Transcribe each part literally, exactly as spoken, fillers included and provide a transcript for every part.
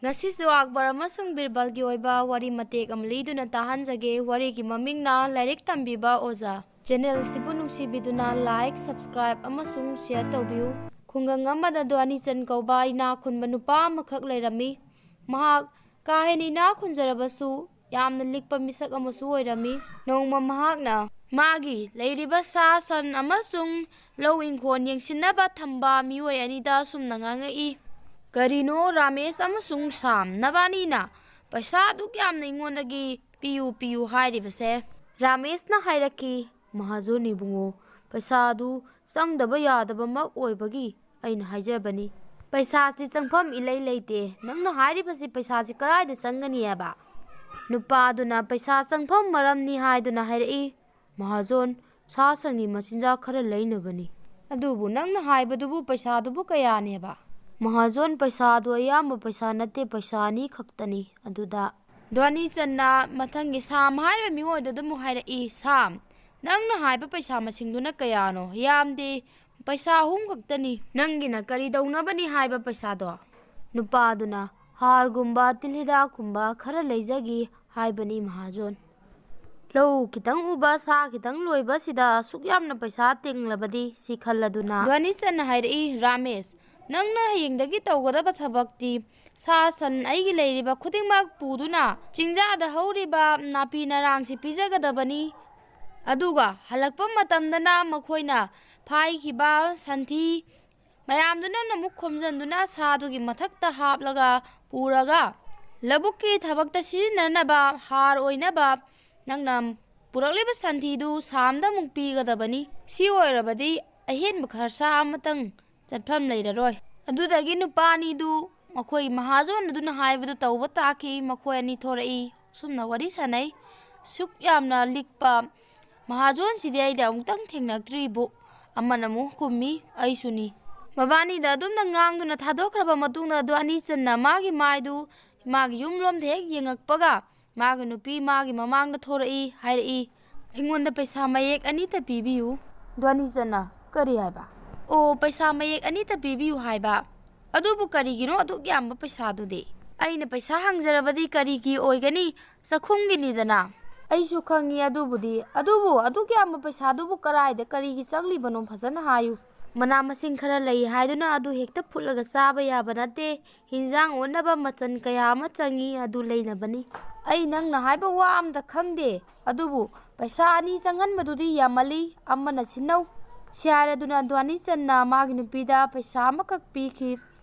ꯉꯁꯤꯁꯨ ꯑꯛꯕꯔ ꯑꯃꯁꯨꯡ ꯕꯤꯔꯕꯜꯒꯤ ꯑꯣꯏꯕ ꯋꯥꯔꯤ ꯃꯇꯦꯛ ꯑꯃ ꯂꯤꯗꯨꯅ ꯇꯥꯍꯟꯖꯒꯦ꯫ ꯋꯥꯔꯤꯒꯤ ꯃꯃꯤꯡꯅ ꯂꯥꯏꯔꯤꯛ ꯇꯝꯕꯤꯕ ꯑꯣꯖꯥ꯫ ꯆꯦꯅꯦꯜ ꯑꯁꯤꯕꯨ ꯅꯨꯡꯁꯤꯕꯤꯗꯨꯅ ꯂꯥꯏꯛ, ꯁꯕꯁꯀ꯭ꯔꯥꯏꯕ ꯑꯃꯁꯨꯡ ꯁꯤꯌꯔ ꯇꯧꯕꯤꯌꯨ꯫ ꯈꯨꯡꯒꯪ ꯑꯃꯗ ꯗ꯭ꯋꯥꯅꯤꯆꯟ ꯀꯧꯕ ꯏꯅꯥꯛ ꯈꯨꯟꯕ ꯅꯨꯄꯥ ꯑꯃꯈꯛ ꯂꯩꯔꯝꯃꯤ꯫ ꯃꯍꯥꯛ ꯀꯥ ꯍꯦꯟꯅ ꯏꯅꯥꯛ ꯈꯨꯟꯖꯔꯕꯁꯨ ꯌꯥꯝꯅ ꯂꯤꯛꯄ ꯃꯤꯁꯛ ꯑꯃꯁꯨ ꯑꯣꯏꯔꯝꯃꯤ꯫ ꯅꯣꯡꯃ ꯃꯍꯥꯛꯅ ꯃꯥꯒꯤ ꯂꯩꯔꯤꯕ ꯁꯥ ꯁꯟ ꯑꯃꯁꯨꯡ ꯂꯧ ꯏꯪꯈꯣꯜ ꯌꯦꯡꯁꯤꯟꯅꯕ ꯊꯝꯕ ꯃꯤꯑꯣꯏ ꯑꯅꯤꯗ ꯑꯁꯨꯝꯅ ꯉꯥꯡꯉꯛꯏ, "ꯀꯔꯤꯅꯣ ꯔꯥꯃꯦꯁ ꯑꯃꯁꯨꯡ ꯁꯥꯝ, ꯅꯕꯥꯅꯤꯅ ꯄꯩꯁꯥ ꯑꯗꯨꯛ ꯌꯥꯝꯅ ꯑꯩꯉꯣꯟꯗꯒꯤ ꯄꯤꯌꯨ ꯄꯤꯌꯨ ꯍꯥꯏꯔꯤꯕꯁꯦ?" ꯔꯥꯃꯦꯁꯅ ꯍꯥꯏꯔꯛꯈꯤ, "ꯃꯍꯥꯖꯣꯟ ꯏꯕꯨꯡꯉꯣ, ꯄꯩꯁꯥꯗꯨ ꯆꯪꯗꯕ ꯌꯥꯗꯕꯃꯛ ꯑꯣꯏꯕꯒꯤ ꯑꯩꯅ ꯍꯥꯏꯖꯕꯅꯤ꯫ ꯄꯩꯁꯥꯁꯤ ꯆꯪꯐꯝ ꯏꯂꯩ ꯂꯩꯇꯦ꯫ ꯅꯪꯅ ꯍꯥꯏꯔꯤꯕꯁꯤ ꯄꯩꯁꯥꯁꯤ ꯀꯗꯥꯏꯗ ꯆꯪꯒꯅꯤ ꯍꯥꯏꯕ?" ꯅꯨꯄꯥꯗꯨꯅ ꯄꯩꯁꯥ ꯆꯪꯐꯝ ꯃꯔꯝꯅꯤ ꯍꯥꯏꯗꯨꯅ ꯍꯥꯏꯔꯛꯏ, "ꯃꯍꯥꯖꯣꯟ, ꯁꯥ ꯁꯟꯒꯤ ꯃꯆꯤꯟꯖꯥꯛ ꯈꯔ ꯂꯩꯅꯕꯅꯤ꯫" "ꯑꯗꯨꯕꯨ ꯅꯪꯅ ꯍꯥꯏꯕꯗꯨꯕꯨ ꯄꯩꯁꯥꯗꯨꯕꯨ ꯀꯌꯥꯅꯦꯕ?" "ꯃꯍꯥꯖꯣꯟ, ꯄꯩꯁꯥꯗꯨ ꯑꯌꯥꯝꯕ ꯄꯩꯁꯥ ꯅꯠꯇꯦ, ꯄꯩꯁꯥ ꯑꯅꯤ ꯈꯛꯇꯅꯤ꯫ ꯑꯗꯨꯗ" ꯗ꯭ꯋꯥꯅꯤꯆꯟꯅ ꯃꯊꯪꯒꯤ ꯁꯥꯝ ꯍꯥꯏꯔꯤꯕ ꯃꯤꯑꯣꯏꯗꯨꯗ ꯑꯃꯨꯛ ꯍꯥꯏꯔꯛꯏ, "ꯁꯥꯝ, ꯅꯪꯅ ꯍꯥꯏꯕ ꯄꯩꯁꯥ ꯃꯁꯤꯡꯗꯨꯅ ꯀꯌꯥꯅꯣ? ꯌꯥꯝꯗꯦ, ꯄꯩꯁꯥ ꯑꯍꯨꯝ ꯈꯛꯇꯅꯤ꯫ ꯅꯪꯒꯤꯅ ꯀꯔꯤ ꯇꯧꯅꯕꯅꯤ ꯍꯥꯏꯕ ꯄꯩꯁꯥꯗꯣ?" ꯅꯨꯄꯥꯗꯨꯅ, "ꯍꯥꯔꯒꯨꯝꯕ, ꯇꯤꯜ ꯍꯤꯗꯥꯛꯀꯨꯝꯕ ꯈꯔ ꯂꯩꯖꯒꯦ ꯍꯥꯏꯕꯅꯤ ꯃꯍꯥꯖꯣꯟ꯫ ꯂꯧ ꯈꯤꯇꯪ ꯎꯕ, ꯁꯥ ꯈꯤꯇꯪ ꯂꯣꯏꯕꯁꯤꯗ ꯑꯁꯨꯛ ꯌꯥꯝꯅ ꯄꯩꯁꯥ ꯇꯤꯡꯂꯕꯗꯤ?" ꯁꯤ ꯈꯜꯂꯗꯨꯅ ꯗ꯭ꯋꯥꯅꯤꯆꯟꯅ ꯍꯥꯏꯔꯛꯏ, "ꯔꯥꯃꯦꯁ, ꯅꯪꯅ ꯍꯌꯦꯡꯗꯒꯤ ꯇꯧꯒꯗꯕ ꯊꯕꯛꯇꯤ ꯁꯥ ꯁꯟ ꯑꯩꯒꯤ ꯂꯩꯔꯤꯕ ꯈꯨꯗꯤꯡꯃꯛ ꯄꯨꯗꯨꯅ ꯆꯤꯡꯖꯥꯗ ꯍꯧꯔꯤꯕ ꯅꯥꯄꯤ ꯅꯔꯥꯡꯁꯤ ꯄꯤꯖꯒꯗꯕꯅꯤ꯫ ꯑꯗꯨꯒ ꯍꯜꯂꯛꯄ ꯃꯇꯝꯗꯅ ꯃꯈꯣꯏꯅ ꯐꯥꯏꯈꯤꯕ ꯁꯟꯊꯤ ꯃꯌꯥꯝꯗꯨ ꯅꯪꯅ ꯑꯃꯨꯛ ꯈꯣꯝꯖꯤꯟꯗꯨꯅ ꯁꯥꯗꯨꯒꯤ ꯃꯊꯛꯇ ꯍꯥꯞꯂꯒ ꯄꯨꯔꯒ ꯂꯧꯕꯨꯛꯀꯤ ꯊꯕꯛꯇ ꯁꯤꯖꯤꯟꯅꯅꯕ ꯍꯥꯔ ꯑꯣꯏꯅꯕ ꯅꯪꯅ ꯄꯨꯔꯛꯂꯤꯕ ꯁꯟꯊꯤꯗꯨ ꯁꯥꯝꯗ ꯑꯃꯨꯛ ꯄꯤꯒꯗꯕꯅꯤ꯫ ꯁꯤ ꯑꯣꯏꯔꯕꯗꯤ ꯑꯍꯦꯟꯕ ꯈꯔꯁꯥ ꯑꯃꯇꯪ ꯆꯠꯐꯝ ꯂꯩꯔꯔꯣꯏ꯫" ꯑꯗꯨꯗꯒꯤ ꯅꯨꯄꯥ ꯑꯅꯤꯗꯨ ꯃꯈꯣꯏ ꯃꯍꯥꯖꯣꯟ ꯑꯗꯨꯅ ꯍꯥꯏꯕꯗꯨ ꯇꯧꯕ ꯇꯥꯈꯤ꯫ ꯃꯈꯣꯏ ꯑꯅꯤ ꯊꯣꯔꯛꯏ, ꯑꯁꯨꯝꯅ ꯋꯥꯔꯤ ꯁꯥꯟꯅꯩ꯫ "ꯁꯨꯛ ꯌꯥꯝꯅ ꯂꯤꯛꯄ ꯃꯍꯥꯖꯣꯟꯁꯤꯗꯤ ꯑꯩꯗꯤ ꯑꯃꯨꯛꯇꯪ ꯊꯦꯡꯅꯛꯇ꯭ꯔꯤꯕꯨ꯫" ꯑꯃꯅ ꯑꯃꯨꯛ ꯈꯨꯝꯃꯤ, "ꯑꯩꯁꯨꯅꯤ꯫" ꯃꯕꯥꯅꯤꯗ ꯑꯗꯨꯝꯅ ꯉꯥꯡꯗꯨꯅ ꯊꯥꯗꯣꯛꯈ꯭ꯔꯕ ꯃꯇꯨꯡꯗ ꯗ꯭ꯋꯥꯅꯤꯆꯟꯅ ꯃꯥꯒꯤ ꯃꯥꯏꯗꯨ ꯃꯥꯒꯤ ꯌꯨꯝꯂꯣꯝꯗ ꯍꯦꯛ ꯌꯦꯡꯉꯛꯄꯒ ꯃꯥꯒꯤ ꯅꯨꯄꯤ ꯃꯥꯒꯤ ꯃꯃꯥꯡꯗ ꯊꯣꯔꯛꯏ, ꯍꯥꯏꯔꯛꯏ, "ꯑꯩꯉꯣꯟꯗ ꯄꯩꯁꯥ ꯃꯌꯦꯛ ꯑꯅꯤꯇ ꯄꯤꯕꯤꯌꯨ꯫" ꯗ꯭ꯋꯥꯅꯤꯆꯟꯅ, "ꯀꯔꯤ ꯍꯥꯏꯕ?" "ꯑꯣ, ꯄꯩꯁꯥ ꯃꯌꯦꯛ ꯑꯅꯤꯇ ꯄꯤꯕꯤꯌꯨ ꯍꯥꯏꯕ꯫" "ꯑꯗꯨꯕꯨ ꯀꯔꯤꯒꯤꯅꯣ ꯑꯗꯨꯛ ꯌꯥꯝꯕ ꯄꯩꯁꯥꯗꯨꯗꯤ?" ꯑꯩꯅ ꯄꯩꯁꯥ ꯍꯪꯖꯔꯕꯗꯤ ꯀꯔꯤꯒꯤ ꯑꯣꯏꯒꯅꯤ? ꯆꯥꯛꯈꯨꯝꯒꯤꯅꯤꯗꯅ꯫ ꯑꯩꯁꯨ ꯈꯪꯉꯤ ꯑꯗꯨꯕꯨꯗꯤ꯫ ꯑꯗꯨꯕꯨ ꯑꯗꯨꯛ ꯌꯥꯝꯕ ꯄꯩꯁꯥꯗꯨꯕꯨ ꯀꯔꯥꯏꯗ ꯀꯔꯤꯒꯤ ꯆꯪꯂꯤꯕꯅꯣ ꯐꯖꯅ ꯍꯥꯏꯌꯨ꯫ ꯃꯅꯥ ꯃꯁꯤꯡ ꯈꯔ ꯂꯩ ꯍꯥꯏꯗꯨꯅ ꯑꯗꯨ ꯍꯦꯛꯇ ꯐꯨꯠꯂꯒ ꯆꯥꯕ ꯌꯥꯕ ꯅꯠꯇꯦ꯫ ꯍꯤꯟꯖꯥꯡ ꯑꯣꯟꯅꯕ ꯃꯆꯜ ꯀꯌꯥ ꯑꯃ ꯆꯪꯏ, ꯑꯗꯨ ꯂꯩꯅꯕꯅꯤ꯫ ꯑꯩ ꯅꯪꯅ ꯍꯥꯏꯕ ꯋꯥ ꯑꯝꯇ ꯈꯪꯗꯦ꯫ ꯑꯗꯨꯕꯨ ꯄꯩꯁꯥ ꯑꯅꯤ ꯆꯪꯍꯟꯕꯗꯨꯗꯤ ꯌꯥꯝꯃꯜꯂꯤ, ꯑꯃꯅ ꯁꯤꯟꯅꯧ꯫ ꯁꯤ ꯍꯥꯏꯔꯗꯨꯅ ꯙ꯭ꯋꯥꯅꯤꯆꯟꯅ ꯃꯥꯒꯤ ꯅꯨꯄꯤꯗ ꯄꯩꯁꯥ ꯑꯃꯈꯛ ꯄꯤꯈꯤ꯫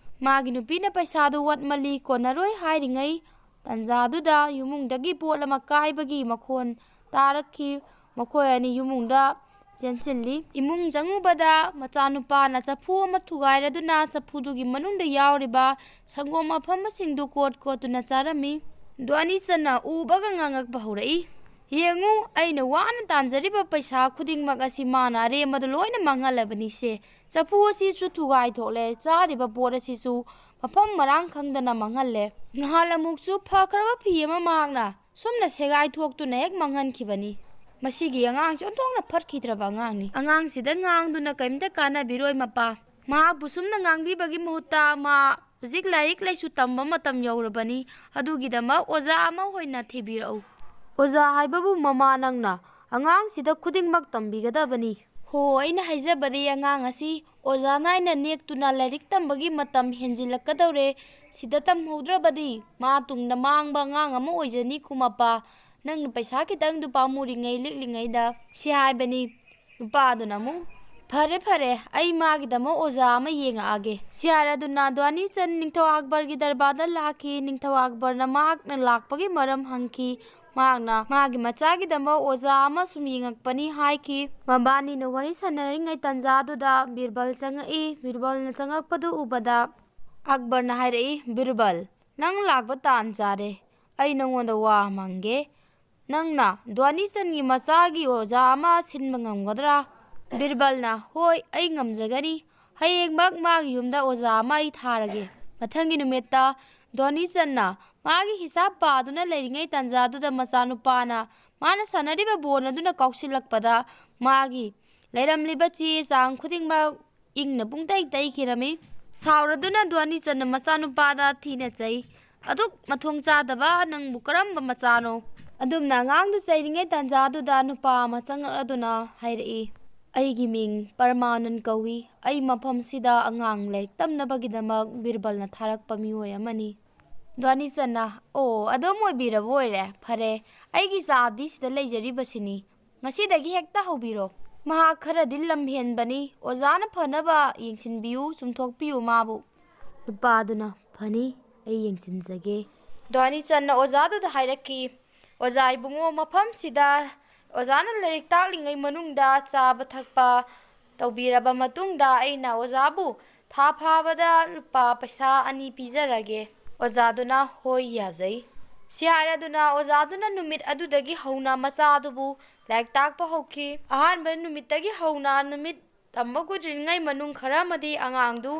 ꯃꯥꯒꯤ ꯅꯨꯄꯤꯅ ꯄꯩꯁꯥꯗꯨ ꯋꯥꯠꯃꯜꯂꯤ, ꯀꯣꯟꯅꯔꯣꯏ ꯍꯥꯏꯔꯤꯉꯩ ꯇꯟꯖꯥꯗꯨꯗ ꯌꯨꯝꯕꯨꯡꯗꯒꯤ ꯄꯣꯠ ꯑꯃ ꯀꯥꯏꯕꯒꯤ ꯃꯈꯣꯟ ꯇꯥꯔꯛꯈꯤ꯫ ꯃꯈꯣꯏ ꯑꯅꯤ ꯌꯨꯝꯕꯨꯡꯗ ꯆꯦꯟꯁꯤꯜꯂꯤ꯫ ꯏꯃꯨꯡ ꯆꯪꯉꯨꯕꯗ ꯃꯆꯥꯅꯨꯄꯥꯅ ꯆꯐꯨ ꯑꯃ ꯊꯨꯒꯥꯏꯔꯗꯨꯅ ꯆꯐꯨꯗꯨꯒꯤ ꯃꯅꯨꯡꯗ ꯌꯥꯎꯔꯤꯕ ꯁꯪꯒꯣꯝ ꯑꯐꯝꯕꯁꯤꯡꯗꯨ ꯀꯣꯠ ꯀꯣꯠꯇꯨꯅ ꯆꯥꯔꯝꯃꯤ꯫ ꯙ꯭ꯋꯥꯅꯤꯆꯟꯅ ꯎꯕꯒ ꯉꯥꯡꯉꯛꯄ ꯍꯧꯔꯛꯏ꯫ "ꯌꯦꯡꯉꯨ, ꯑꯩꯅ ꯋꯥꯅ ꯇꯥꯟꯖꯔꯤꯕ ꯄꯩꯁꯥ ꯈꯨꯗꯤꯡꯃꯛ ꯑꯁꯤ ꯃꯥꯅ ꯑꯔꯦꯝꯕꯗ ꯂꯣꯏꯅ ꯃꯥꯡꯍꯜꯂꯕꯅꯤꯁꯦ꯫ ꯆꯐꯨ ꯑꯁꯤꯁꯨ ꯊꯨꯒꯥꯏ ꯊꯣꯛꯂꯦ, ꯆꯥꯔꯤꯕ ꯄꯣꯠ ꯑꯁꯤꯁꯨ ꯃꯐꯝ ꯃꯔꯥꯡ ꯈꯪꯗꯅ ꯃꯥꯡꯍꯜꯂꯦ꯫ ꯅꯍꯥꯟ ꯑꯃꯨꯛꯁꯨ ꯐꯈ꯭ꯔꯕ ꯐꯤ ꯑꯃ ꯃꯍꯥꯛꯅ ꯁꯨꯝꯅ ꯁꯦꯒꯥꯏ ꯊꯣꯛꯇꯨꯅ ꯍꯦꯛ ꯃꯥꯡꯍꯟꯈꯤꯕꯅꯤ꯫ ꯃꯁꯤꯒꯤ ꯑꯉꯥꯡꯁꯤ ꯑꯣꯟꯊꯣꯛꯅ ꯐꯠꯈꯤꯗ꯭ꯔꯕ ꯑꯉꯥꯡꯅꯤ꯫ ꯑꯉꯥꯡꯁꯤꯗ ꯉꯥꯡꯗꯨꯅ ꯀꯔꯤꯝꯇ ꯀꯥꯟꯅꯕꯤꯔꯣꯏ ꯃꯄꯥ꯫ ꯃꯍꯥꯛꯄꯨ ꯁꯨꯝꯅ ꯉꯥꯡꯕꯤꯕꯒꯤ ꯃꯍꯨꯠꯇ ꯃꯥ ꯍꯧꯖꯤꯛ ꯂꯥꯏꯔꯤꯛ ꯂꯥꯏꯁꯨ ꯇꯝꯕ ꯃꯇꯝ ꯌꯧꯔꯕꯅꯤ꯫ ꯑꯗꯨꯒꯤꯗꯃꯛ ꯑꯣꯖꯥ ꯑꯃ ꯑꯣꯏꯅ ꯊꯤꯕꯤꯔꯛꯎ꯫" "ꯑꯣꯖꯥ ꯍꯥꯏꯕꯕꯨ ꯃꯃꯥ ꯅꯪꯅ ꯑꯉꯥꯡꯁꯤꯗ ꯈꯨꯗꯤꯡꯃꯛ ꯇꯝꯕꯤꯒꯗꯕꯅꯤ꯫" "ꯍꯣ, ꯑꯩꯅ ꯍꯥꯏꯖꯕꯗꯤ ꯑꯉꯥꯡ ꯑꯁꯤ ꯑꯣꯖꯥꯅ ꯑꯩꯅ ꯅꯦꯛꯇꯨꯅ ꯂꯥꯏꯔꯤꯛ ꯇꯝꯕꯒꯤ ꯃꯇꯝ ꯍꯦꯟꯖꯤꯜꯂꯛꯀꯗꯧꯔꯦ꯫ ꯁꯤꯗ ꯇꯝꯍꯧꯗ꯭ꯔꯕꯗꯤ ꯃꯥ ꯇꯨꯡꯗ ꯃꯥꯡꯕ ꯑꯉꯥꯡ ꯑꯃ ꯑꯣꯏꯖꯅꯤ ꯀꯨꯃꯄꯥ꯫ ꯅꯪꯅ ꯄꯩꯁꯥ ꯈꯤꯇꯪꯗꯨ ꯄꯥꯝꯃꯨꯔꯤꯉꯩ ꯂꯤꯛꯂꯤꯉꯩꯗ", ꯁꯤ ꯍꯥꯏꯕꯅꯤ꯫ ꯅꯨꯄꯥꯗꯨꯅ ꯑꯃꯨꯛ, "ꯐꯔꯦ, ꯐꯔꯦ, ꯑꯩ ꯃꯥꯒꯤꯗꯃꯛ ꯑꯣꯖꯥ ꯑꯃ ꯌꯦꯡꯉꯛꯑꯒꯦ꯫" ꯁꯤ ꯍꯥꯏꯔꯗꯨꯅ ꯙ꯭ꯋꯥꯅꯤꯆꯟ ꯅꯤꯡꯊꯧ ꯑꯛꯕꯔꯒꯤ ꯗꯔꯕꯥꯔꯗ ꯂꯥꯛꯈꯤ꯫ ꯅꯤꯡꯊꯧ ꯑꯛꯕꯔꯅ ꯃꯍꯥꯛꯅ ꯂꯥꯛꯄꯒꯤ ꯃꯔꯝ ꯍꯪꯈꯤ꯫ ꯃꯍꯥꯛꯅ ꯃꯥꯒꯤ ꯃꯆꯥꯒꯤꯗꯃꯛ ꯑꯣꯖꯥ ꯑꯃ ꯁꯨꯝ ꯌꯦꯡꯉꯛꯄꯅꯤ ꯍꯥꯏꯈꯤ꯫ ꯃꯕꯥꯅꯤꯅ ꯋꯥꯔꯤ ꯁꯥꯟꯅꯔꯤꯉꯩ ꯇꯥꯟꯖꯥꯗꯨꯗ ꯕꯤꯔꯕꯜ ꯆꯪꯉꯛꯏ꯫ ꯕꯤꯔꯕꯜꯅ ꯆꯪꯉꯛꯄꯗꯨ ꯎꯕꯗ ꯑꯛꯕꯔꯅ ꯍꯥꯏꯔꯛꯏ, "ꯕꯤꯔꯕꯜ, ꯅꯪ ꯂꯥꯛꯄ ꯇꯥꯟ ꯆꯥꯔꯦ꯫ ꯑꯩ ꯅꯪꯉꯣꯟꯗ ꯋꯥ ꯑꯃ ꯍꯪꯒꯦ꯫ ꯅꯪꯅ ꯙ꯭ꯋꯥꯅꯤꯆꯟꯒꯤ ꯃꯆꯥꯒꯤ ꯑꯣꯖꯥ ꯑꯃ ꯁꯤꯟꯕ ꯉꯝꯒꯗ꯭ꯔꯥ?" ꯕꯤꯔꯕꯜꯅ, "ꯍꯣꯏ, ꯑꯩ ꯉꯝꯖꯒꯅꯤ꯫ ꯍꯌꯦꯡꯃꯛ ꯃꯥꯒꯤ ꯌꯨꯝꯗ ꯑꯣꯖꯥ ꯑꯃ ꯑꯩ ꯊꯥꯔꯒꯦ꯫" ꯃꯊꯪꯒꯤ ꯅꯨꯃꯤꯠꯇ ꯙ꯭ꯋꯥꯅꯤꯆꯟꯅ ꯃꯥꯒꯤ ꯍꯤꯁꯥꯞ ꯄꯥꯗꯨꯅ ꯂꯩꯔꯤꯉꯩ ꯇꯥꯟꯖꯥꯗꯨꯗ ꯃꯆꯥꯅꯨꯄꯥꯅ ꯃꯥꯅ ꯁꯥꯟꯅꯔꯤꯕ ꯕꯣꯜ ꯑꯗꯨꯅ ꯀꯥꯎꯁꯤꯜꯂꯛꯄꯗ ꯃꯥꯒꯤ ꯂꯩꯔꯝꯂꯤꯕ ꯆꯦ ꯆꯥꯡ ꯈꯨꯗꯤꯡꯃꯛ ꯏꯪꯅ ꯄꯨꯡꯇꯩ ꯇꯩꯈꯤꯔꯝꯃꯤ꯫ ꯁꯥꯎꯔꯗꯨꯅ ꯙ꯭ꯋꯥꯅꯤꯆꯟꯅ ꯃꯆꯥꯅꯨꯄꯥꯗ ꯊꯤꯅ ꯆꯩ꯫ "ꯑꯗꯨꯛ ꯃꯊꯣꯡ ꯆꯥꯗꯕ ꯅꯪꯕꯨ ꯀꯔꯝꯕ ꯃꯆꯥꯅꯣ?" ꯑꯗꯨꯝꯅ ꯑꯉꯥꯡꯗꯨ ꯆꯩꯔꯤꯉꯩ ꯇꯥꯟꯖꯥꯗꯨꯗ ꯅꯨꯄꯥ ꯑꯃ ꯆꯪꯂꯛꯂꯗꯨꯅ ꯍꯥꯏꯔꯛꯏ, "ꯑꯩꯒꯤ ꯃꯤꯡ ꯄꯔꯃꯥꯅꯟ ꯀꯧꯏ꯫ ꯑꯩ ꯃꯐꯝꯁꯤꯗ ꯑꯉꯥꯡ ꯂꯥꯏꯔꯤꯛ ꯇꯝꯅꯕꯒꯤꯗꯃꯛ ꯕꯤꯔꯕꯜꯅ ꯊꯥꯔꯛꯄ ꯃꯤꯑꯣꯏ ꯑꯃꯅꯤ꯫" ꯙ꯭ꯋꯥꯅꯤꯆꯟꯅ, "ꯑꯣ, ꯑꯗꯣꯝ ꯑꯣꯏꯕꯤꯔꯕ ꯑꯣꯏꯔꯦ꯫ ꯐꯔꯦ, ꯑꯩꯒꯤ ꯏꯆꯥꯗꯤ ꯁꯤꯗ ꯂꯩꯖꯔꯤꯕꯁꯤꯅꯤ꯫ ꯉꯁꯤꯗꯒꯤ ꯍꯦꯛꯇ ꯍꯧꯕꯤꯔꯣ꯫ ꯃꯍꯥꯛ ꯈꯔꯗꯤ ꯂꯝꯍꯦꯟꯕꯅꯤ꯫ ꯑꯣꯖꯥꯅ ꯐꯅꯕ ꯌꯦꯡꯁꯤꯟꯕꯤꯌꯨ, ꯆꯨꯝꯊꯣꯛꯄꯤꯌꯨ ꯃꯥꯕꯨ꯫" ꯅꯨꯄꯥꯗꯨꯅ, "ꯐꯅꯤ, ꯑꯩ ꯌꯦꯡꯁꯤꯟꯖꯒꯦ꯫" ꯙ꯭ꯋꯥꯅꯤꯆꯟꯅ ꯑꯣꯖꯥꯗꯨꯗ ꯍꯥꯏꯔꯛꯈꯤ, "ꯑꯣꯖꯥ ꯏꯕꯨꯡꯉꯣ, ꯃꯐꯝꯁꯤꯗ ꯑꯣꯖꯥꯅ ꯂꯥꯏꯔꯤꯛ ꯇꯥꯛꯂꯤꯉꯩ ꯃꯅꯨꯡꯗ ꯆꯥꯕ ꯊꯛꯄ ꯇꯧꯕꯤꯔꯕ ꯃꯇꯨꯡꯗ ꯑꯩꯅ ꯑꯣꯖꯥꯕꯨ ꯊꯥ ꯐꯥꯕꯗ ꯂꯨꯄꯥ ꯄꯩꯁꯥ ꯑꯅꯤ ꯄꯤꯖꯔꯒꯦ꯫" ꯑꯣꯖꯥꯗꯨꯅ, "ꯍꯣꯏ, ꯌꯥꯖꯩ꯫" ꯁꯤ ꯍꯥꯏꯔꯗꯨꯅ ꯑꯣꯖꯥꯗꯨꯅ ꯅꯨꯃꯤꯠ ꯑꯗꯨꯗꯒꯤ ꯍꯧꯅ ꯃꯆꯥꯗꯨꯕꯨ ꯂꯥꯏꯔꯤꯛ ꯇꯥꯛꯄ ꯍꯧꯈꯤ꯫ ꯑꯍꯥꯟꯕ ꯅꯨꯃꯤꯠꯇꯒꯤ ꯍꯧꯅ ꯅꯨꯃꯤꯠ ꯇꯝꯕ ꯀꯨꯏꯗ꯭ꯔꯤꯉꯩ ꯃꯅꯨꯡ ꯈꯔ ꯑꯃꯗꯤ ꯑꯉꯥꯡꯗꯨ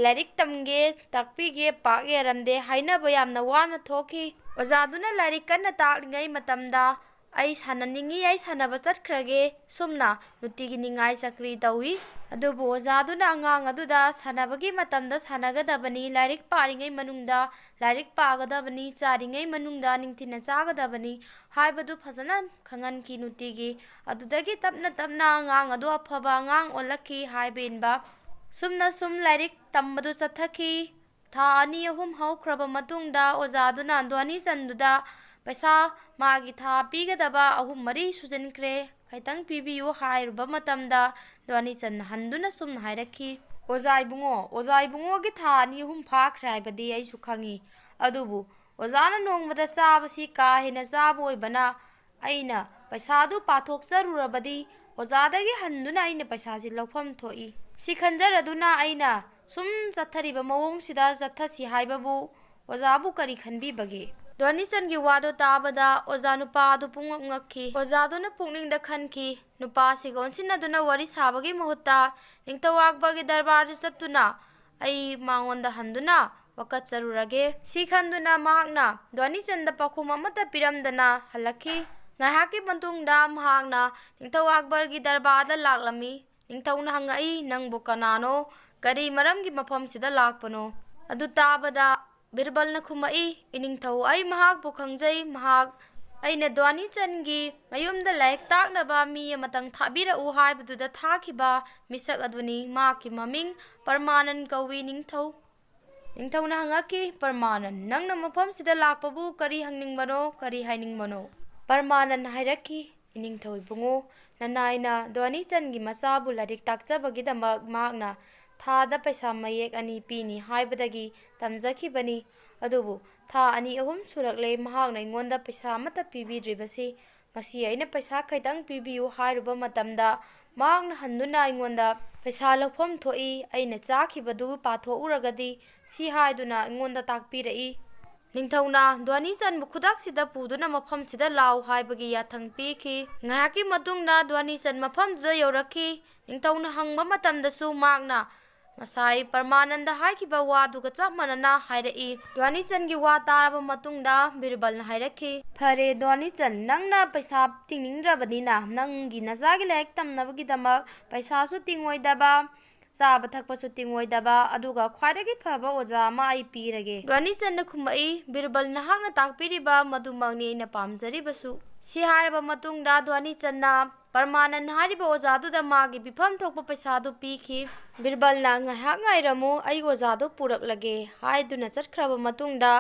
ꯂꯥꯏꯔꯤꯛ ꯇꯝꯒꯦ, ꯇꯥꯛꯄꯤꯒꯦ ꯄꯥꯛ ꯌꯥꯔꯝꯗꯦ ꯍꯥꯏꯅꯕ ꯌꯥꯝꯅ ꯋꯥꯅ ꯊꯣꯛꯈꯤ꯫ ꯑꯣꯖꯥꯗꯨꯅ ꯂꯥꯏꯔꯤꯛ ꯀꯟꯅ ꯇꯥꯛꯂꯤꯉꯩ ꯃꯇꯝꯗ, "ꯑꯩ ꯁꯥꯟꯅꯅꯤꯡꯉꯤ, ꯑꯩ ꯁꯥꯟꯅꯕ ꯆꯠꯈ꯭ꯔꯒꯦ", ꯁꯨꯝꯅ ꯅꯨꯡꯇꯤꯒꯤ ꯅꯤꯡꯉꯥꯏ ꯆꯀ꯭ꯔꯤ ꯇꯧꯏ꯫ ꯑꯗꯨꯕꯨ ꯑꯣꯖꯥꯗꯨꯅ ꯑꯉꯥꯡ ꯑꯗꯨꯗ ꯁꯥꯟꯅꯕꯒꯤ ꯃꯇꯝꯗ ꯁꯥꯟꯅꯒꯗꯕꯅꯤ, ꯂꯥꯏꯔꯤꯛ ꯄꯥꯔꯤꯉꯩ ꯃꯅꯨꯡꯗ ꯂꯥꯏꯔꯤꯛ ꯄꯥꯒꯗꯕꯅꯤ, ꯆꯥꯔꯤꯉꯩ ꯃꯅꯨꯡꯗ ꯅꯤꯡꯊꯤꯅ ꯆꯥꯒꯗꯕꯅꯤ ꯍꯥꯏꯕꯗꯨ ꯐꯖꯅ ꯈꯪꯍꯟꯈꯤ ꯅꯨꯡꯇꯤꯒꯤ꯫ ꯑꯗꯨꯗꯒꯤ ꯇꯞꯅ ꯇꯞꯅ ꯑꯉꯥꯡ ꯑꯗꯨ ꯑꯐꯕ ꯑꯉꯥꯡ ꯑꯣꯜꯂꯛꯈꯤ ꯍꯥꯏꯕ ꯏꯟꯕ꯫ ꯁꯨꯝꯅ ꯁꯨꯝ ꯂꯥꯏꯔꯤꯛ ꯇꯝꯕꯗꯨ ꯆꯠꯊꯈꯤ꯫ ꯊꯥ ꯑꯅꯤ ꯑꯍꯨꯝ ꯍꯧꯈ꯭ꯔꯕ ꯃꯇꯨꯡꯗ ꯑꯣꯖꯥꯗꯨꯅ ꯙ꯭ꯋꯥꯅꯤꯆꯟꯗꯨꯗ ꯄꯩꯁꯥ ꯃꯥꯒꯤ ꯊꯥ ꯄꯤꯒꯗꯕ ꯑꯍꯨꯝ ꯃꯔꯤ ꯁꯨꯖꯤꯟꯈ꯭ꯔꯦ, ꯈꯤꯇꯪ ꯄꯤꯕꯤꯌꯨ ꯍꯥꯏꯔꯨꯕ ꯃꯇꯝꯗ ꯙ꯭ꯋꯥꯅꯤꯆꯟꯅ ꯍꯟꯗꯨꯅ ꯁꯨꯝꯅ ꯍꯥꯏꯔꯛꯈꯤ, "ꯑꯣꯖꯥ ꯏꯕꯨꯡꯉꯣ, ꯑꯣꯖꯥ ꯏꯕꯨꯡꯉꯣꯒꯤ ꯊꯥ ꯑꯅꯤ ꯑꯍꯨꯝ ꯐꯥꯈ꯭ꯔꯦ ꯍꯥꯏꯕꯗꯤ ꯑꯩꯁꯨ ꯈꯪꯉꯤ꯫ ꯑꯗꯨꯕꯨ ꯑꯣꯖꯥꯅ ꯅꯣꯡꯃꯗ ꯆꯥꯕꯁꯤ ꯀꯥ ꯍꯦꯟꯅ ꯆꯥꯕ ꯑꯣꯏꯕꯅ ꯑꯩꯅ ꯄꯩꯁꯥꯗꯨ ꯄꯥꯊꯣꯛꯆꯔꯨꯔꯕꯗꯤ ꯑꯣꯖꯥꯗꯒꯤ ꯍꯟꯗꯨꯅ ꯑꯩꯅ ꯄꯩꯁꯥꯁꯤ ꯂꯧꯐꯝ ꯊꯣꯛꯏ꯫ ꯁꯤ ꯈꯟꯖꯔꯗꯨꯅ ꯑꯩꯅ ꯁꯨꯝ ꯆꯠꯊꯔꯤꯕ ꯃꯑꯣꯡꯁꯤꯗ ꯆꯠꯊꯁꯤ ꯍꯥꯏꯕꯕꯨ ꯑꯣꯖꯥꯕꯨ ꯀꯔꯤ ꯈꯟꯕꯤꯕꯒꯦ?" ꯙ꯭ꯋꯥꯅꯤꯆꯟꯒꯤ ꯋꯥꯗꯨ ꯇꯥꯕꯗ ꯑꯣꯖꯥ ꯅꯨꯄꯥ ꯑꯗꯨ ꯄꯨꯡꯉꯛ ꯉꯛꯈꯤ꯫ ꯑꯣꯖꯥꯗꯨꯅ ꯄꯨꯛꯅꯤꯡꯗ ꯈꯟꯈꯤ, ꯅꯨꯄꯥꯁꯤꯒ ꯑꯣꯟꯁꯤꯟꯅꯗꯨꯅ ꯋꯥꯔꯤ ꯁꯥꯕꯒꯤ ꯃꯍꯨꯠꯇ ꯅꯤꯡꯊꯧ ꯑꯛꯕꯔꯒꯤ ꯗꯔꯕꯥꯔꯗ ꯆꯠꯇꯨꯅ ꯑꯩ ꯃꯉꯣꯟꯗ ꯍꯟꯗꯨꯅ ꯋꯥꯀꯠꯆꯔꯨꯔꯒꯦ꯫ ꯁꯤ ꯈꯟꯗꯨꯅ ꯃꯍꯥꯛꯅ ꯙ꯭ꯋꯥꯅꯤꯆꯟꯗ ꯄꯥꯎꯈꯨꯝ ꯑꯃꯠꯇ ꯄꯤꯔꯝꯗꯅ ꯍꯜꯂꯛꯈꯤ꯫ ꯉꯥꯏꯍꯥꯛꯀꯤ ꯃꯇꯨꯡꯗ ꯃꯍꯥꯛꯅ ꯅꯤꯡꯊꯧ ꯑꯛꯕꯔꯒꯤ ꯗꯔꯕꯥꯔꯗ ꯂꯥꯛꯂꯝꯃꯤ꯫ ꯅꯤꯡꯊꯧꯅ ꯍꯪꯉꯛꯏ, "ꯅꯪꯕꯨ ꯀꯅꯥꯅꯣ? ꯀꯔꯤ ꯃꯔꯝꯒꯤ ꯃꯐꯝꯁꯤꯗ ꯂꯥꯛꯄꯅꯣ?" ꯑꯗꯨ ꯇꯥꯕꯗ ꯕꯤꯔꯕꯜꯅ ꯈꯨꯝꯃꯛꯏ, "ꯏꯅꯤꯡꯊꯧ, ꯑꯩ ꯃꯍꯥꯛꯄꯨ ꯈꯪꯖꯩ꯫ ꯃꯍꯥꯛ ꯑꯩꯅ ꯗ꯭ꯋꯥꯅꯤꯆꯟꯒꯤ ꯃꯌꯨꯝꯗ ꯂꯥꯏꯔꯤꯛ ꯇꯥꯛꯅꯕ ꯃꯤ ꯑꯃꯇꯪ ꯊꯥꯕꯤꯔꯛꯎ ꯍꯥꯏꯕꯗꯨꯗ ꯊꯥꯈꯤꯕ ꯃꯤꯁꯛ ꯑꯗꯨꯅꯤ꯫ ꯃꯍꯥꯛꯀꯤ ꯃꯃꯤꯡ ꯄꯔꯃꯥꯅꯟ ꯀꯧꯏ, ꯅꯤꯡꯊꯧ꯫" ꯅꯤꯡꯊꯧꯅ ꯍꯪꯉꯛꯈꯤ, "ꯄꯔꯃꯥꯅꯟ, ꯅꯪꯅ ꯃꯐꯝꯁꯤꯗ ꯂꯥꯛꯄꯕꯨ ꯀꯔꯤ ꯍꯪꯅꯤꯡꯕꯅꯣ, ꯀꯔꯤ ꯍꯥꯏꯅꯤꯡꯕꯅꯣ?" ꯄꯔꯃꯥꯅꯟ ꯍꯥꯏꯔꯛꯈꯤ, "ꯏꯅꯤꯡꯊꯧ ꯏꯕꯨꯡꯉꯣ, ꯅꯅꯥꯏꯅ ꯗ꯭ꯋꯥꯅꯤꯆꯟꯒꯤ ꯃꯆꯥꯕꯨ ꯂꯥꯏꯔꯤꯛ ꯇꯥꯛꯆꯕꯒꯤꯗꯃꯛ ꯃꯍꯥꯛꯅ ꯊꯥꯗ ꯄꯩꯁꯥ ꯃꯌꯦꯛ ꯑꯅꯤ ꯄꯤꯅꯤ ꯍꯥꯏꯕꯗꯒꯤ ꯇꯝꯖꯈꯤꯕꯅꯤ꯫ ꯑꯗꯨꯕꯨ ꯊꯥ ꯑꯅꯤ ꯑꯍꯨꯝ ꯁꯨꯔꯛꯂꯦ, ꯃꯍꯥꯛꯅ ꯑꯩꯉꯣꯟꯗ ꯄꯩꯁꯥ ꯑꯃꯠꯇ ꯄꯤꯕꯤꯗ꯭ꯔꯤꯕꯁꯤ꯫ ꯉꯁꯤ ꯑꯩꯅ ꯄꯩꯁꯥ ꯈꯤꯇꯪ ꯄꯤꯕꯤꯌꯨ ꯍꯥꯏꯔꯨꯕ ꯃꯇꯝꯗ ꯃꯍꯥꯛꯅ ꯍꯟꯗꯨꯅ ꯑꯩꯉꯣꯟꯗ ꯄꯩꯁꯥ ꯂꯧꯐꯝ ꯊꯣꯛꯏ, ꯑꯩꯅ ꯆꯥꯈꯤꯕꯗꯨ ꯄꯥꯊꯣꯛꯎꯔꯒꯗꯤ ꯁꯤ ꯍꯥꯏꯗꯨꯅ ꯑꯩꯉꯣꯟꯗ ꯇꯥꯛꯄꯤꯔꯛꯏ꯫" ꯅꯤꯡꯊꯧꯅ ꯗ꯭ꯋꯥꯅꯤꯆꯟꯕꯨ ꯈꯨꯗꯛꯁꯤꯗ ꯄꯨꯗꯨꯅ ꯃꯐꯝꯁꯤꯗ ꯂꯥꯛꯎ ꯍꯥꯏꯕꯒꯤ ꯌꯥꯊꯪ ꯄꯤꯈꯤ꯫ ꯉꯥꯏꯍꯥꯛꯀꯤ ꯃꯇꯨꯡꯗ ꯗ꯭ꯋꯥꯅꯤꯆꯟ ꯃꯐꯝꯗꯨꯗ ꯌꯧꯔꯛꯈꯤ꯫ ꯅꯤꯡꯊꯧꯅ ꯍꯪꯕ ꯃꯇꯝꯗꯁꯨ ꯃꯍꯥꯛꯅ ꯉꯁꯥꯏ ꯄꯔꯃꯥꯅꯟꯗ ꯍꯥꯏꯈꯤꯕ ꯋꯥꯗꯨꯒ ꯆꯞ ꯃꯥꯟꯅꯅ ꯍꯥꯏꯔꯛꯏ꯫ ꯗ꯭ꯋꯥꯅꯤꯆꯟꯒꯤ ꯋꯥ ꯇꯥꯔꯕ ꯃꯇꯨꯡꯗ ꯕꯤꯔꯕꯜꯅ ꯍꯥꯏꯔꯛꯈꯤ, "ꯐꯔꯦ ꯗ꯭ꯋꯥꯅꯤꯆꯟ, ꯅꯪꯅ ꯄꯩꯁꯥ ꯇꯤꯡꯅꯤꯡꯗ꯭ꯔꯕꯅꯤꯅ ꯅꯪꯒꯤ ꯅꯆꯥꯒꯤ ꯂꯥꯏꯔꯤꯛ ꯇꯝꯅꯕꯒꯤꯗꯃꯛ ꯄꯩꯁꯥꯁꯨ ꯇꯤꯡꯉꯣꯏꯗꯕ, ꯆꯥꯕ ꯊꯛꯄꯁꯨ ꯇꯤꯡꯉꯣꯏꯗꯕ, ꯑꯗꯨꯒ ꯈ꯭ꯋꯥꯏꯗꯒꯤ ꯐꯕ ꯑꯣꯖꯥ ꯑꯃ ꯑꯩ ꯄꯤꯔꯒꯦ꯫" ꯗ꯭ꯋꯥꯅꯤꯆꯟꯅ ꯈꯨꯝꯃꯛꯏ, "ꯕꯤꯔꯕꯜ, ꯅꯍꯥꯛꯅ ꯇꯥꯛꯄꯤꯔꯤꯕ ꯃꯗꯨꯃꯛꯅꯤ ꯑꯩꯅ ꯄꯥꯝꯖꯔꯤꯕꯁꯨ꯫" ꯁꯤ ꯍꯥꯏꯔꯕ ꯃꯇꯨꯡꯗ ꯗ꯭ꯋꯥꯅꯤꯆꯟꯅ ꯄꯔꯃꯥꯅꯟ ꯍꯥꯏꯔꯤꯕ ꯑꯣꯖꯥꯗꯨꯗ ꯃꯥꯒꯤ ꯄꯤꯐꯝ ꯊꯣꯛꯄ ꯄꯩꯁꯥꯗꯨ ꯄꯤꯈꯤ꯫ ꯕꯤꯔꯕꯜꯅ "ꯉꯥꯏꯍꯥꯛ ꯉꯥꯏꯔꯝꯃꯨ, ꯑꯩ ꯑꯣꯖꯥꯗꯨ ꯄꯨꯔꯛꯂꯒꯦ" ꯍꯥꯏꯗꯨꯅ ꯆꯠꯈ꯭ꯔꯕ ꯃꯇꯨꯡꯗ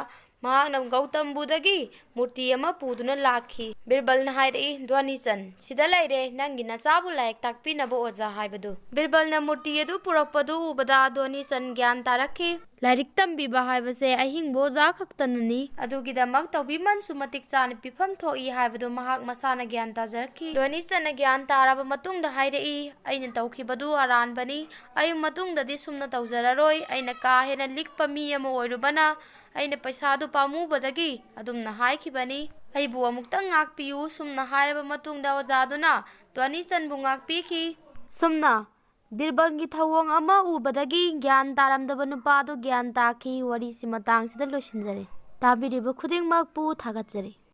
ꯃꯍꯥꯛꯅ ꯒꯧꯇꯝ ꯕꯨꯙꯒꯤ ꯃꯨꯔꯇꯤ ꯑꯃ ꯄꯨꯗꯨꯅ ꯂꯥꯛꯈꯤ꯫ ꯕꯤꯔꯕꯜꯅ ꯍꯥꯏꯔꯛꯏ, "ꯗ꯭ꯋꯥꯅꯤꯆꯟ, ꯁꯤꯗ ꯂꯩꯔꯦ ꯅꯪꯒꯤ ꯅꯆꯥꯕꯨ ꯂꯥꯏꯔꯤꯛ ꯇꯥꯛꯄꯤꯅꯕ ꯑꯣꯖꯥ ꯍꯥꯏꯕꯗꯨ꯫" ꯕꯤꯔꯕꯜꯅ ꯃꯨꯔꯇꯤ ꯑꯗꯨ ꯄꯨꯔꯛꯄꯗꯨ ꯎꯕꯗ ꯗ꯭ꯋꯥꯅꯤꯆꯟ ꯒ꯭ꯌꯥꯟ ꯇꯥꯔꯛꯈꯤ꯫ ꯂꯥꯏꯔꯤꯛ ꯇꯝꯕꯤꯕ ꯍꯥꯏꯕꯁꯦ ꯑꯍꯤꯡꯕ ꯑꯣꯖꯥ ꯈꯛꯇꯅꯅꯤ꯫ ꯑꯗꯨꯒꯤꯗꯃꯛ ꯇꯧꯕꯤꯃꯜꯁꯨ ꯃꯇꯤꯛ ꯆꯥꯅ ꯄꯤꯐꯝ ꯊꯣꯛꯏ ꯍꯥꯏꯕꯗꯨ ꯃꯍꯥꯛ ꯃꯁꯥꯅ ꯒ꯭ꯌꯥꯟ ꯇꯥꯖꯔꯛꯈꯤ꯫ ꯗ꯭ꯋꯥꯅꯤꯆꯟꯅ ꯒ꯭ꯌꯥꯟ ꯇꯥꯔꯕ ꯃꯇꯨꯡꯗ ꯍꯥꯏꯔꯛꯏ, "ꯑꯩꯅ ꯇꯧꯈꯤꯕꯗꯨ ꯑꯔꯥꯟꯕꯅꯤ꯫ ꯑꯩ ꯃꯇꯨꯡꯗꯗꯤ ꯁꯨꯝꯅ ꯇꯧꯖꯔꯔꯣꯏ꯫ ꯑꯩꯅ ꯀꯥ ꯍꯦꯟꯅ ꯂꯤꯛꯄ ꯃꯤ ꯑꯃ ꯑꯣꯏꯔꯨꯕꯅ ꯑꯩꯅ ꯄꯩꯁꯥꯗꯨ ꯄꯥꯝꯃꯨꯕꯗꯒꯤ ꯑꯗꯨꯝꯅ ꯍꯥꯏꯈꯤꯕꯅꯤ꯫ ꯑꯩꯕꯨ ꯑꯃꯨꯛꯇꯪ ꯉꯥꯛꯄꯤꯌꯨ꯫" ꯁꯨꯝꯅ ꯍꯥꯏꯔꯕ ꯃꯇꯨꯡꯗ ꯑꯣꯖꯥꯗꯨꯅ ꯗ꯭ꯋꯥꯅꯤꯆꯟꯕꯨ ꯉꯥꯛꯄꯤꯈꯤ꯫ ꯁꯨꯝꯅ ꯕꯤꯔꯕꯜꯒꯤ ꯊꯧꯑꯣꯡ ꯑꯃ ꯎꯕꯗꯒꯤ ꯒ꯭ꯌꯥꯟ ꯇꯥꯔꯝꯗꯕ ꯅꯨꯄꯥ ꯑꯗꯨ ꯒ꯭ꯌꯥꯟ ꯇꯥꯈꯤ꯫ ꯋꯥꯔꯤꯁꯤ ꯃꯇꯥꯡꯁꯤꯗ ꯂꯣꯏꯁꯤꯟꯖꯔꯦ꯫ ꯇꯥꯕꯤꯔꯤꯕ ꯈꯨꯗꯤꯡꯃꯛꯄꯨ ꯊꯥꯒꯠꯆꯔꯤ꯫